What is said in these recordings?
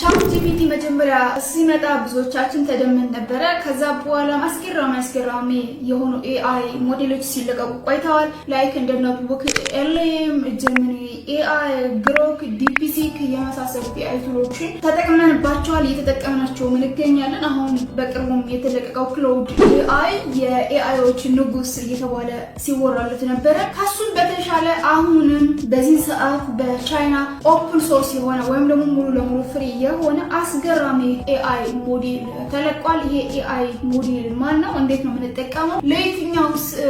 ChatGPT መጀመሪያ ሲመጣ ብዙዎቻችን ተደምመን ነበረ። ከዛ በኋላ አስገራሚ አስገራሚ የሆኑ AI ሞዴሎች ሲለቀቁ ቆይተዋል። Like እንደ NotebookLM፣ Gemini AI፣ Grok፣ DeepSeek የመሳሰሉት AI tool ኦችን ተጠቅመንባቸዋል፣ እየተጠቀምናቸውም እንገኛለን። አሁን በቅርቡም የተለቀቀው Claude AI የ AI ዎች ንጉስ እየተባለ ሲወራለት ነበረ። ከሱም በተሻለ አሁንም በዚህ ሰዓት በቻይና open source የሆነ ወይም ደግሞ ሙሉ ለሙሉ free የሆነ አስገራሚ AI model ተለቋል። ይሄ AI model ማን ነው? እንዴት ነው የምንጠቀመው? ለየትኛው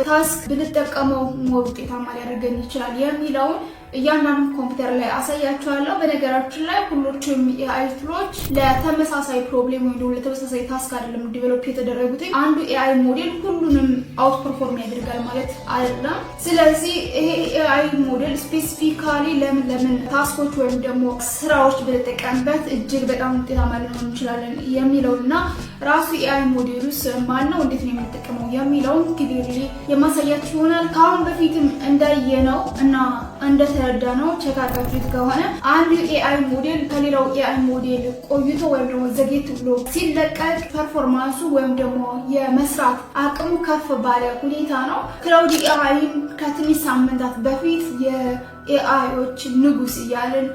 task ብንጠቀመው more ውጤታማ ሊያደርገን ይችላል የሚለውን እያንዳንዱ ኮምፒውተር ላይ አሳያችኋለሁ። በነገራችን ላይ ሁሎችም AI tool ኦች ለተመሳሳይ problem ወይም ደግሞ ለተመሳሳይ task አይደለም develop የተደረጉት። አንዱ AI model ሁሉንም outperform ያደርጋል ማለት አይደለም። ስለዚህ ይሄ AI model specifically ለምን ለምን task ኦች ወይም ደግሞ ስራዎች ብንጠቀምበት እጅግ በጣም ውጤታማ ልንሆን እንችላለን የሚለው እና ራሱ AI ሞዴሉስ ማን ነው፣ እንዴት ነው የምንጠቀመው የሚለውን clearly የማሳያችሁ ይሆናል። ከአሁን በፊትም እንዳየነው እና እንደተረዳነው፣ check አድርጋችሁት ከሆነ፣ አንዱ AI model ከሌላው AI model ቆይቶ ወይም ደግሞ ዘግየት ብሎ ሲለቀቅ performance ኡ ወይም ደግሞ የመስራት አቅሙ ከፍ ባለ ሁኔታ ነው። Claude AI ን ከትንሽ ሳምንታት በፊት የ AI ዎች ንጉስ እያልን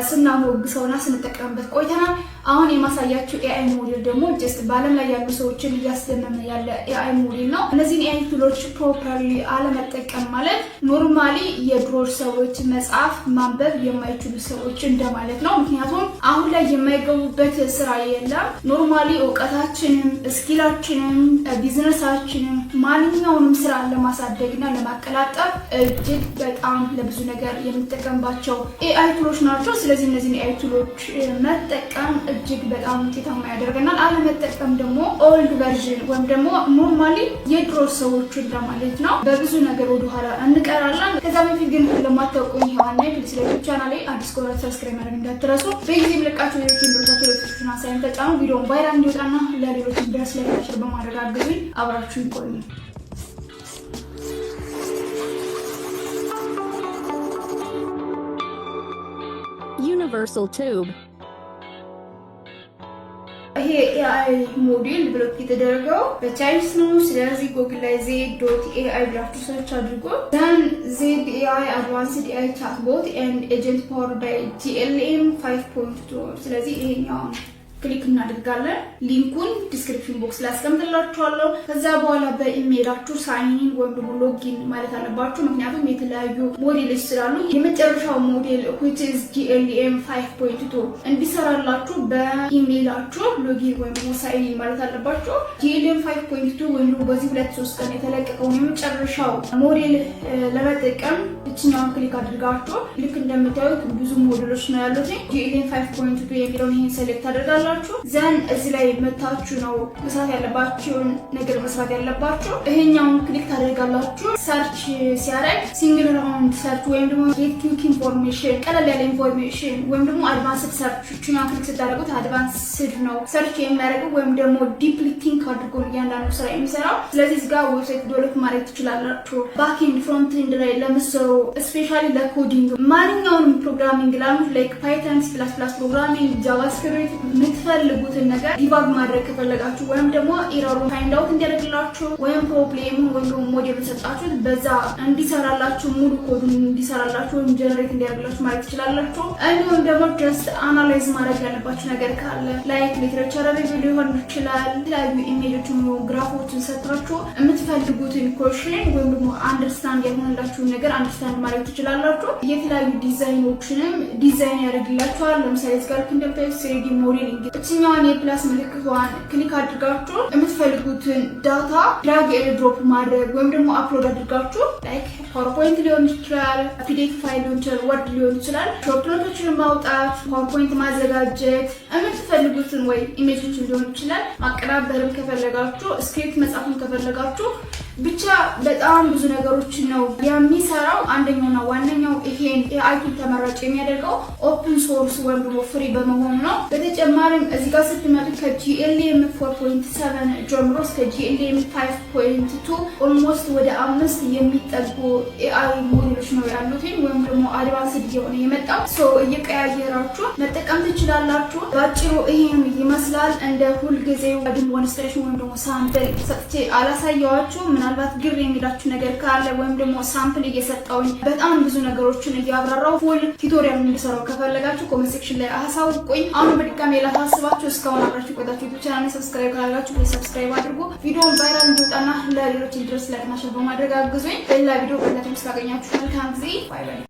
ስናሞግሰውና ስንጠቀምበት ቆይተናል። አሁን የማሳያችሁ AI model ደግሞ just በዓለም ላይ ያሉ ሰዎችን እያስደመመ ያለ AI model ነው። እነዚህን AI tool ኦች properly አለመጠቀም ማለት normally የድሮ ሰዎች፣ መጻፍ ማንበብ የማይችሉ ሰዎች እንደማለት ነው። ምክንያቱም አሁን ላይ የማይገቡበት ስራ የለም። Normally እውቀታችንም፣ skill ኣችንም፣ ቢዝነሳችንም ማንኛውንም ስራ ለማሳደግና ለማቀላጠፍ እጅግ በጣም ለብዙ ነገር የምንጠቀምባቸው AI tool ኦች ናቸው። ስለዚህ እነዚህን AI tool ኦች መጠቀም እጅግ በጣም ውጤታማ ያደርገናል። አለመጠቀም ደግሞ old version ወይም ደግሞ normally የድሮ ሰዎች እንደማለት ነው። በብዙ ነገር ወደኋላ እንቀራለን። ከዛ በፊት ግን ለማታውቁኝ ሔዋን ነኝ። Please ለ YouTube ቻናሌ አዲስ ከሆናችሁ subscribe ማድረግ እንዳትረሱ። በጊዜ የምለቃቸው ሌሎች እንዲደርሳችሁ notification sign ተጫኑ። ቪዲዮውን viral እንዲወጣና ለሌሎች እንዲደርስ like፣ share በማድረግ አግዙኝ። አብራችሁን ቆዩ። Universal Tube. ይሄ AI model develop የተደረገው በ Chinese ነው። ስለዚህ ጎግል ላይ Z.ai ብላችሁ search አድርጎ then Z AI advanced AI chatbot and agent powered by GLM 5.2። ስለዚህ ይሄኛውን click እናደርጋለን። Link ኡን description box ላይ አስቀምጥላችኋለሁ። ከዛ በኋላ በኢሜይላችሁ sign in ወይም ደግሞ login ማለት አለባችሁ። ምክንያቱም የተለያዩ ሞዴሎች ስላሉ የመጨረሻው model which is GLM 5.2 እንዲሰራላችሁ በኢሜይላችሁ login ወይም ደግሞ sign in ማለት አለባችሁ። GLM 5.2 ወይም ደግሞ በዚህ 2-3 ቀን የተለቀቀውን የመጨረሻው ሞዴል ለመጠቀም እችኛውን click አድርጋችሁ ልክ እንደምታዩት ብዙ ሞዴሎች ነው ያሉት። GLM 5.2 የሚለውን ይህን select ታደርጋላችሁ። Then እዚህ ላይ መታችሁ ነው መስራት ያለባችሁን ነገር መስራት ያለባችሁ። ይሄኛውን click ታደርጋላችሁ። Search ሲያደርግ single round search ወይም ደግሞ get quick information፣ ቀለል ያለ information ወይም ደግሞ advanced search፣ እችኛውን click ስታደርጉት advanced ነው search የሚያደርገው ወይም ደግሞ deeply think አድርጎ ነው እያንዳንዱ ስራ የሚሰራው። ስለዚህ እዚህ ጋር website develop ማድረግ ትችላላችሁ። Backend, frontend ላይ ለምትሰሩ፣ especially ለ coding፣ ማንኛውንም programming language like Python፣ C++ programming፣ JavaScript የምትፈልጉትን ነገር debug ማድረግ ከፈለጋችሁ ወይም ደግሞ error ኡን find out እንዲያደርግላችሁ ወይም problem ኡን ወይም ደግሞ ሞዴሉን ሰጣችሁት በዛ እንዲሰራላችሁ፣ ሙሉ ኮዱን እንዲሰራላችሁ ወይም generate እንዲያደርግላችሁ ማለት ትችላላችሁ። እንዲሁም ደግሞ just analyze ማድረግ ያለባችሁ ነገር ካለ like literature review ሊሆን ይችላል። የተለያዩ image ኦችን፣ ግራፎችን ሰጥታችሁ የምትፈልጉትን question ወይም ደግሞ understand ያልሆነላችሁን ነገር understand ማድረግ ትችላላችሁ። የተለያዩ ዲዛይኖችንም ዲዛይን ያደርግላችኋል። ለምሳሌ እዚህ ጋር ልክ እንደምታዩት 3D modeling፣ እችኛዋን የ plus ምልክቷን click አድርጋችሁ የምትፈልጉትን data drag and drop ማድረግ ወይም ደግሞ upload አድርጋችሁ like PowerPoint ሊሆን ይችላል፣ PDF file ሊሆን ይችላል፣ Word ሊሆን ይችላል። Short note ኦችን ማውጣት፣ PowerPoint ማዘጋጀት፣ የምትፈልጉትን ወይ image ኦችን ሊሆን ይችላል። ማቀናበርም ከፈለጋችሁ፣ script መጻፍም ከፈለጋችሁ፣ ብቻ በጣም ብዙ ነገሮችን ነው የሚሰራው። አንደኛውና ዋነኛው ይሄን AI tool ተመራጭ የሚያደርገው open source ወይም ደግሞ free በመሆኑ ነው። በተጨማሪም በተጨማሪም እዚህ ጋር ስትመጡ ከ GLM 4.7 ጀምሮ እስከ GLM 5.2 almost ወደ አምስት የሚጠጉ AI ሞዴሎች ነው ያሉት ወይም ደግሞ advanced እየሆነ የመጣው። So እየቀያየራችሁ መጠቀም ትችላላችሁ። በአጭሩ ይሄን ይመስላል። እንደ ሁልጊዜው demonstration ወይም ደግሞ sample ሰጥቼ አላሳየዋችሁ። ምናልባት ግር የሚላችሁ ነገር ካለ ወይም ደግሞ sample እየሰጠውኝ በጣም ብዙ ነገሮችን እያብራራው full tutorial እንድሰራው ከፈለጋችሁ comment section ላይ አሳውቁኝ። አሁን በድጋሚ ላሳስባችሁ፣ እስካሁን አብራችሁ ቆይታችሁ YouTube channel subscribe ካላደረጋችሁ subscribe አድርጉ። ቪዲዮውን viral እንዲወጣና ለሌሎች እንዲደርስ like ና share በማድረግ አግዙኝ። በሌላ ቪዲዮ በሌላ ትምህርት ካገኛችሁ መልካም ጊዜ። Bye bye።